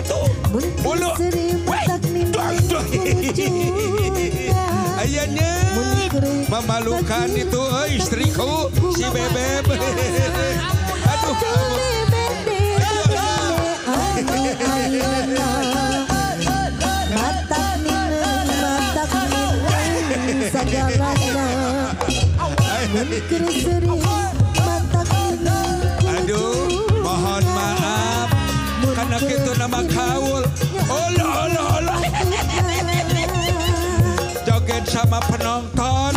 atuh. Bulu. Ayahnya memalukan itu istriku si Bebeb. Aduh. Aduh, mohon maaf karena kita nama kaul. Olo olo olo. Joget sama penonton.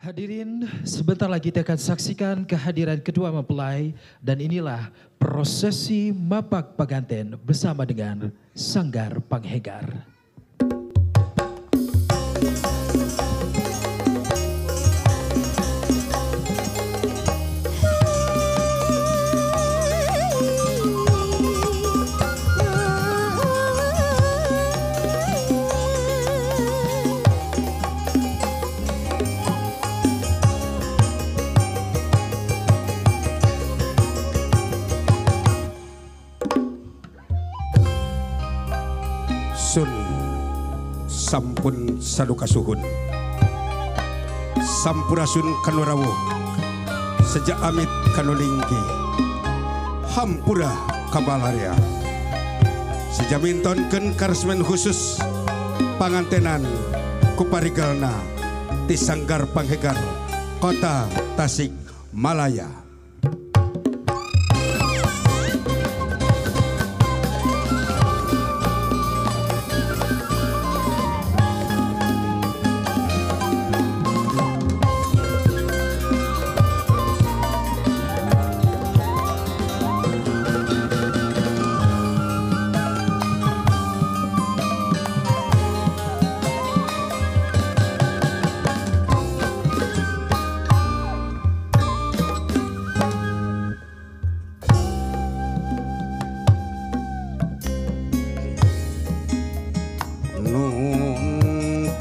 Hadirin, sebentar lagi kita akan saksikan kehadiran kedua mempelai dan inilah prosesi Mapak Paganten bersama dengan Sanggar Panghegar. Sun sampun saduka suhun sampurasun kanurawuh sejak amit kanulinggi hampura kabalaria sejamintonkeun karesmen khusus pangantenan kuparigelna ti Sanggar Panghegar Kota Tasikmalaya.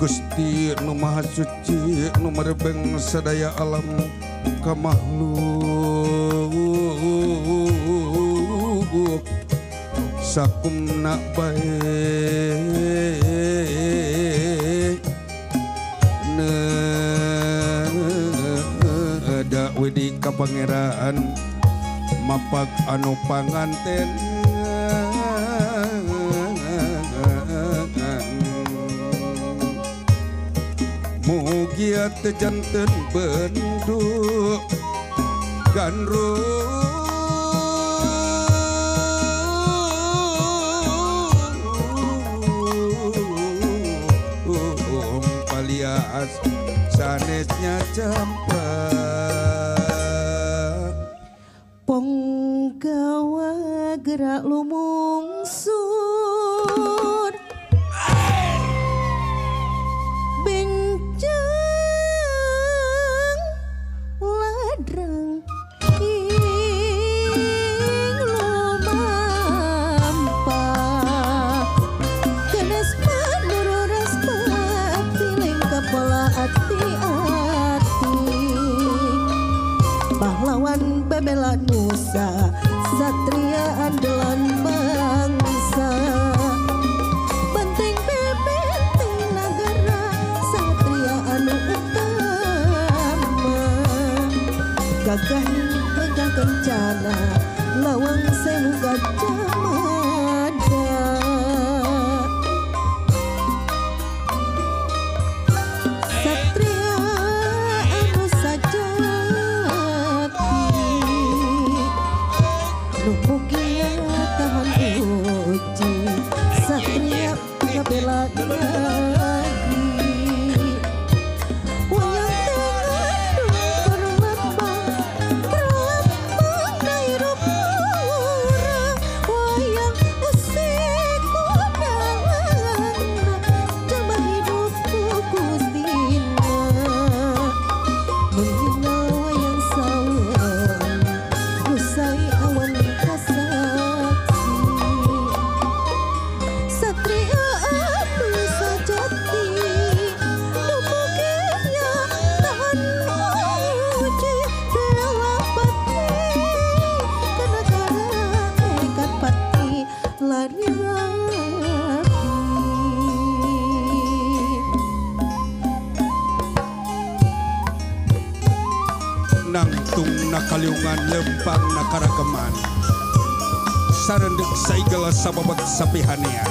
Gusti nu Maha Suci nu merebeng sadaya alam ka makhluk sakumna bae neda wedi ka pangeran mapak anu panganten. Mugia teu janten bendu gandrung palias sanesnya campa ponggawa gerak lumungsur benjang ladrang ing lumampah kenes panuru respati lengkap pola ati-ati pahlawan bebela nusa satria andalan bangsa. Gagah pegang kencana lawang sewu gajah mada satria anu sajati nu mugia tahan uji satria ngabela negeri. Satria anu sajati Nangtung nakaliungan lempang nakarageman. Sarendek saigala sababet sapihania.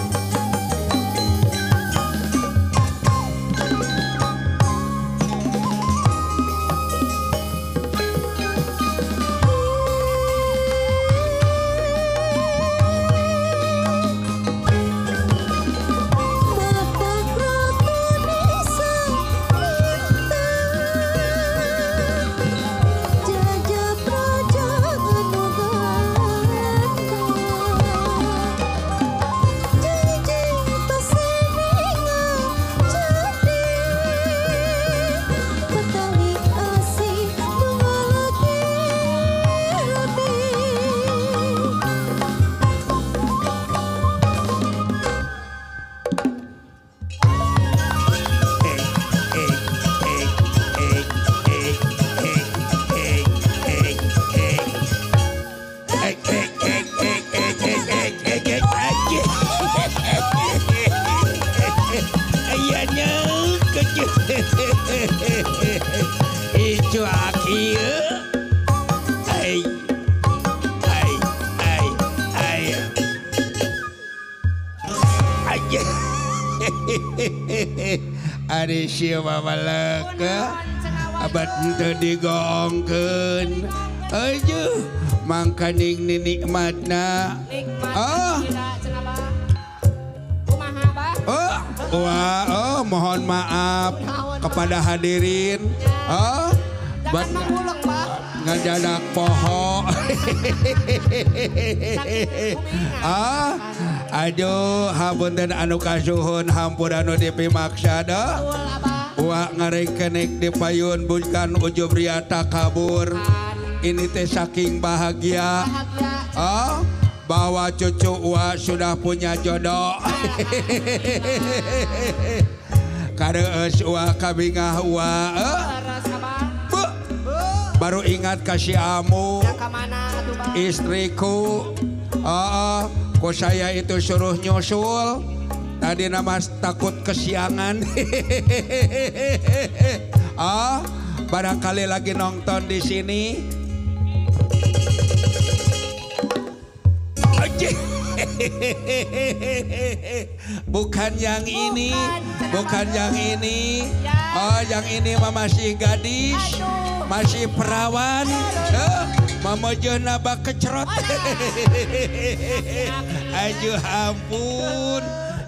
Itu aki ai ai ai ai ai. Ari sia babalaka abad henteu digoongkeun ajuh mangkaning nikmatna. Oh oh wah, oh mohon maaf kepada hadirin. Oh, ngajadak poho. Ah, aduh hapunten anu kasuhun hampura anu dipimaksa da. Wa ngarekenek di payun bukan ujub ria takabur. Ini teh saking bahagia. Oh, bahwa cucu wa sudah punya jodoh. Kareus wa kabingah wa. Bu, baru ingat kasih amu istriku. Oh, kok saya itu suruh nyusul. Tadi nama takut kesiangan. Oh, barangkali lagi nonton di sini. Bukan yang ini, bukan yang ini. Oh, yang ini mah masih gadis, masih perawan. Mamojona bak kecerot. Aduh ampun,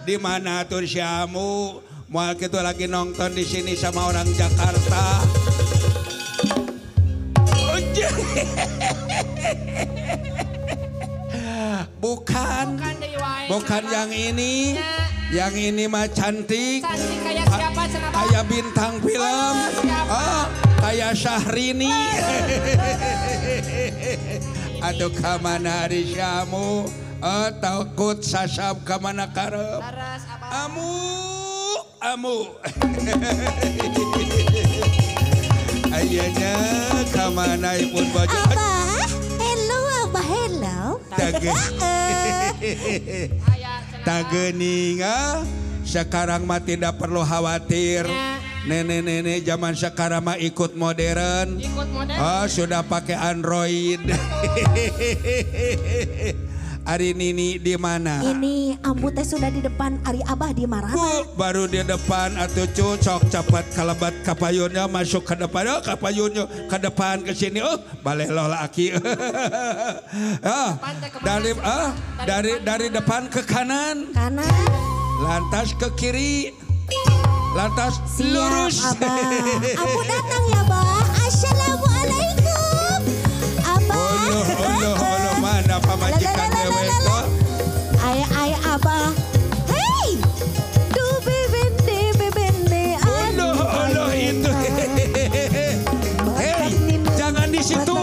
di mana tuh siamu? Moal kitu lagi nonton di sini sama orang Jakarta. Bukan, bukan yang ini. Yang ini mah cantik. Cantik kayak siapa? Kayak bintang film. Oh, kayak Syahrini. Aduh kamana ari siamu? Oh, takut sasab kamana karep. Amu, amu. Ayahnya kamana ipun baju. Abah, hello abah, hello. Tageninga sekarang mah tidak perlu khawatir. Nenek-nenek zaman sekarang mah ikut modern. Ikut modern. Oh, sudah pakai Android. Ari Nini di mana? Ini ambu teh sudah di depan, ari abah di mana? Bu, baru di depan atuh cocok cepat kalebat kapayunnya masuk ke depan. Oh, kapayunnya ke depan ke sini. Oh, baleh loh laki. Oh, dari depan ke kanan. Kanan. Lantas ke kiri. Lantas siap, lurus. Abah. Ambu datang ya, Bah. Assalamualaikum. Abah. Allah, Allah, Allah, mana pamajikan dewek tuh? Ay, ay, abah. Hey, du bebende bebende. Allah, Allah itu. Hey, jangan di situ.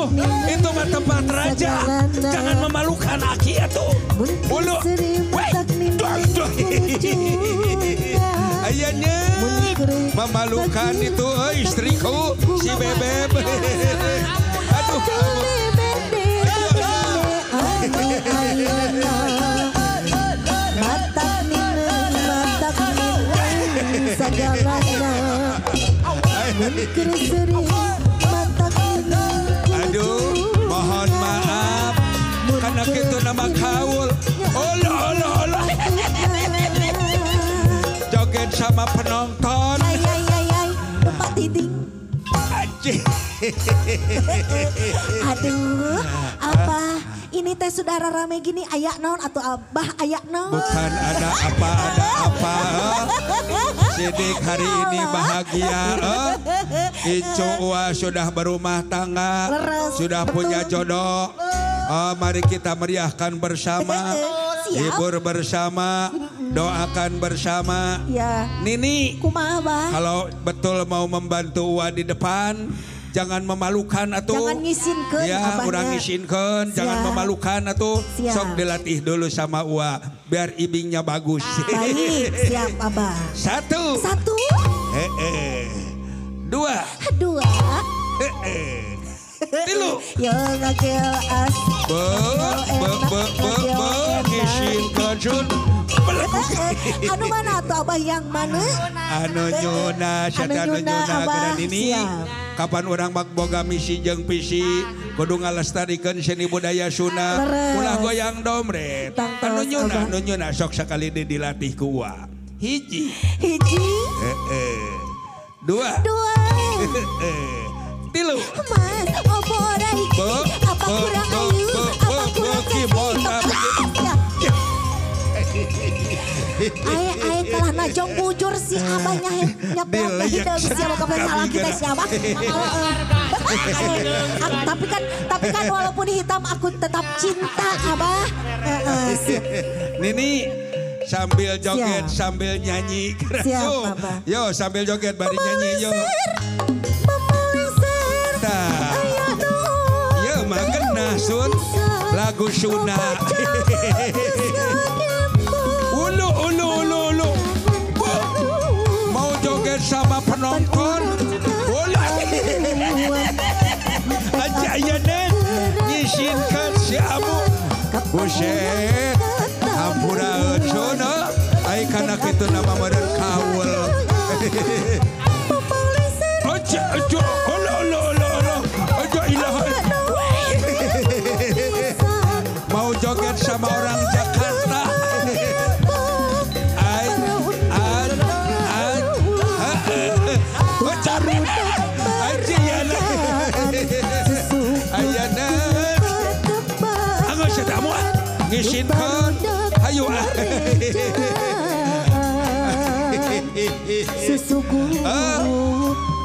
Itu mah tempat raja. Jangan memalukan aki atuh. Ulu, weh, duh, duh. Ayahnya memalukan itu istriku si bebeb. Aduh, sagalana. Maaf, karena kitu nama kaul. Olo olo olo. Joget sama penonton. Ay ay ay ay, Bapak Diding. Aduh, apa ini teh saudara rame gini ayak naon atau abah ayak naon? Bukan ada apa, ada apa. Sidik hari ini bahagia. Icu Ua sudah berumah tangga, leres, sudah betul. Punya jodoh. Mari kita meriahkan bersama, hibur bersama, doakan bersama. Ya. Nini, kumaha, Bah? Kalau betul mau membantu Ua di depan, jangan memalukan atuh. Jangan ngisinkeun ya, abahnya. Urang ngisinkeun, jangan memalukan atuh. Sok dilatih dulu sama Ua biar ibingnya bagus. Baik, siap Abah. Satu. Satu. Dua. Dua. Tilu. Yo ngakil as. Be be be be be ngisinkeun sun. Anu mana atuh Abah yang mana? Anu nyuna, siapa anu nyuna geura Nini. Kapan orang bak boga misi jeung visi kudu ngalestarikeun seni budaya Sunda, ulah goyang domret. Anu nyuna, anu nyuna sok sakali deui dilatih ku Ua. Hiji. Hiji. Dua. Dua. Tilu. Mas, opo ora iki? Apa kurang ayu? Apa kurang seksi? Ae ae kalah najong bujur si abahnya nyapel hideung siapa kapan salah kita siapa. Tapi kan walaupun hitam aku tetap cinta abah. Nini sambil joget siap. Sambil nyanyi. Siap, yo, abah. Yo sambil joget bari nyanyi yo. Tah. Yo mah kena sun lagu Sunda. Ulu ulu ulu ulu. Mau joget sama penonton. Ulu. Aja ya nen ngisinkeun si Amu. Buset. Hampura sono. Ai kana kitu nama meureun kaul. Aja aja ulu ulu ulu ulu. Aja ilaha. Mau joget sama orang Jakarta. Ai ai ai. Ayana. Anggo sia amu ngisinkeun. Hayu.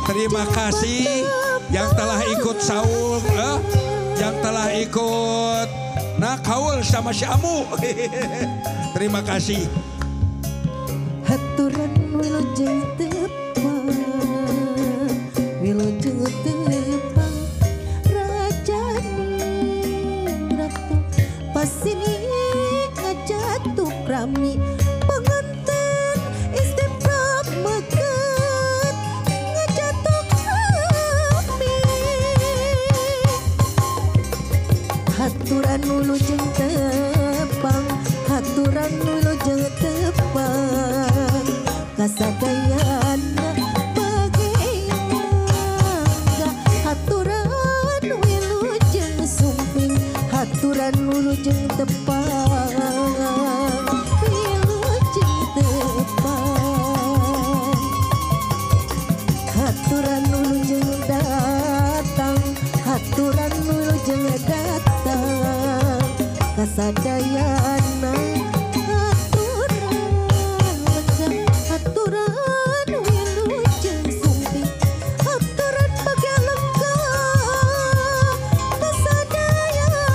Terima kasih yang telah ikut saung, yang telah ikut nah kaul sama si Amu. Terima kasih. Haturan wilujeng tepang, wilujeng tepang, rajani ratu pasini ngajatuh rami pengantin istiprap meket ngajatuh rami. Haturan wilujeng tepang, haturan wilujeng tepang, kasadayana bagian haturan wilujeng sumping, haturan wilujeng tepang, wilujeng tepang, haturan wilujeng datang, haturan wilujeng datang, kasadayana haturan wilujeng sumping, haturan bagai lengkap kasadayana,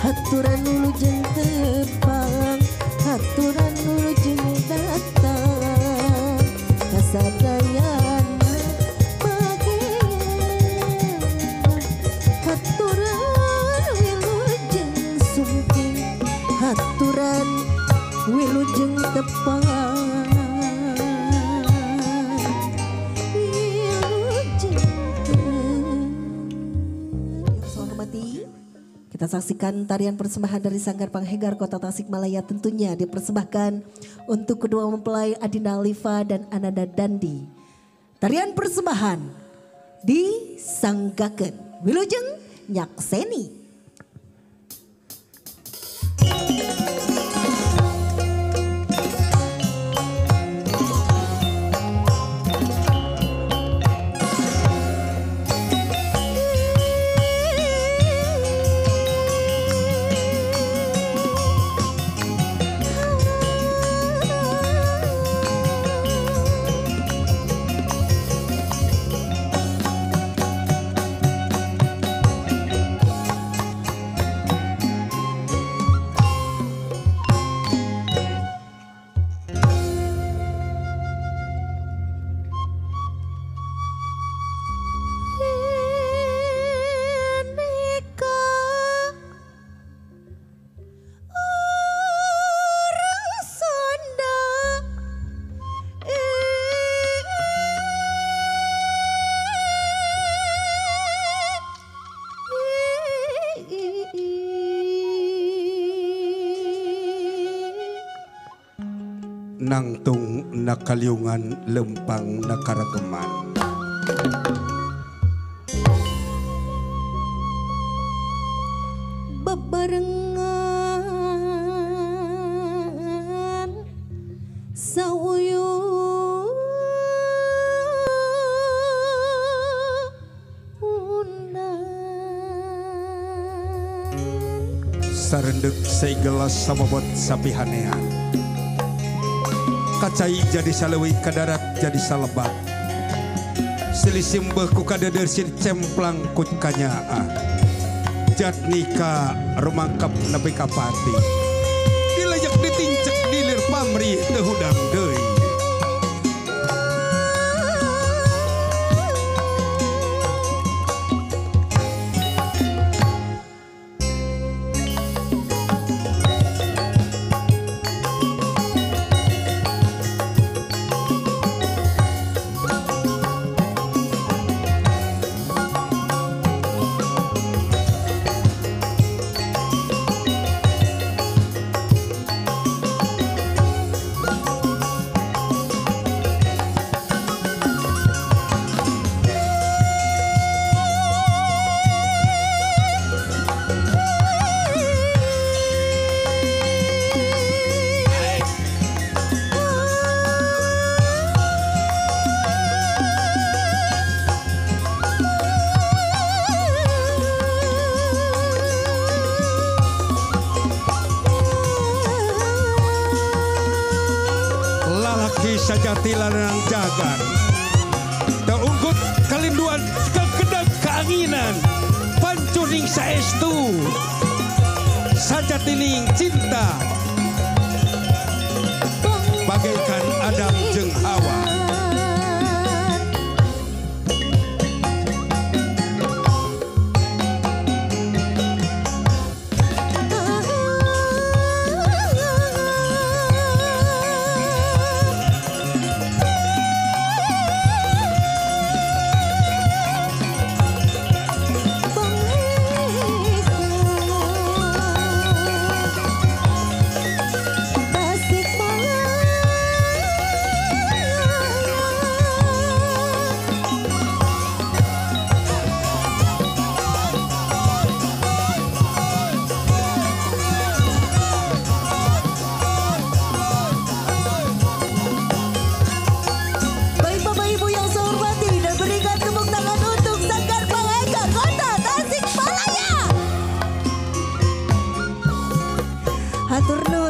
haturan wilujeng tepang, haturan wilujeng datang, kasadayana bagian haturan wilujeng sumping, haturan wilujeng tepang, wilujeng tepang. Yang saya hormati, kita saksikan tarian persembahan dari Sanggar Panghegar Kota Tasikmalaya, tentunya dipersembahkan untuk kedua mempelai Adinda Alifa dan Ananda Dandi. Tarian persembahan Disanggakeun. Wilujeng nyakseni. Nangtung nakaliungan lempang nakarageman. Bebarengan sauyunan. Sarendek seigelas samobot sapihanean. Kacai jadi salewi kadarat jadi salebak. Silisimbeh ku kadeder sir cemplang ku kanyaah. Jatnika rumangkap nepi ka pati. Dilejek ditincek dilir pamrih teu hudang deui. Sajati lanang jagat terungkut kalinduan kekedang keanginan pancuring saestu sajatining cinta bagaikan Adam jeung Hawa.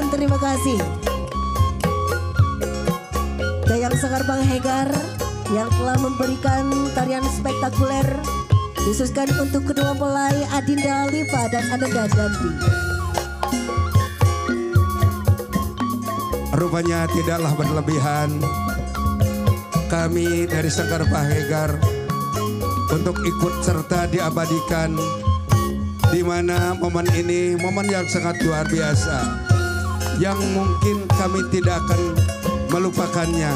Terima kasih. Dayang Sanggar Panghegar yang telah memberikan tarian spektakuler khususkan untuk kedua mempelai Adinda Alifa dan Ananda Dandi. Rupanya tidaklah berlebihan kami dari Sanggar Panghegar untuk ikut serta diabadikan, di mana momen ini momen yang sangat luar biasa yang mungkin kami tidak akan melupakannya,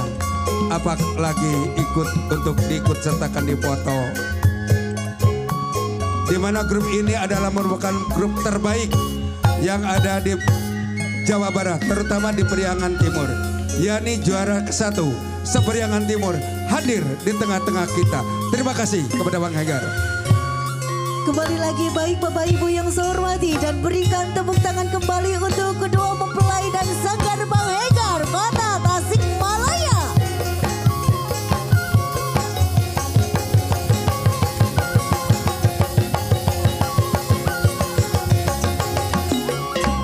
apalagi ikut untuk diikut sertakan di foto. Di mana grup ini adalah merupakan grup terbaik yang ada di Jawa Barat, terutama di Priangan Timur, yakni juara ke-1 Seperiangan Timur hadir di tengah-tengah kita. Terima kasih kepada Bang Hegar. Kembali lagi baik Bapak Ibu yang saya hormati dan berikan tepuk tangan kembali untuk kedua mempelai dan Sanggar Panghegar Kota Tasikmalaya.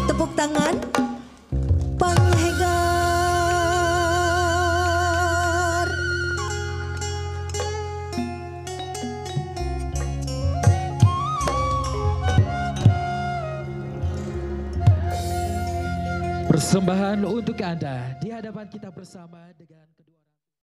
Tepuk tangan Panghegar. Persembahan untuk Anda di hadapan kita bersama dengan kedua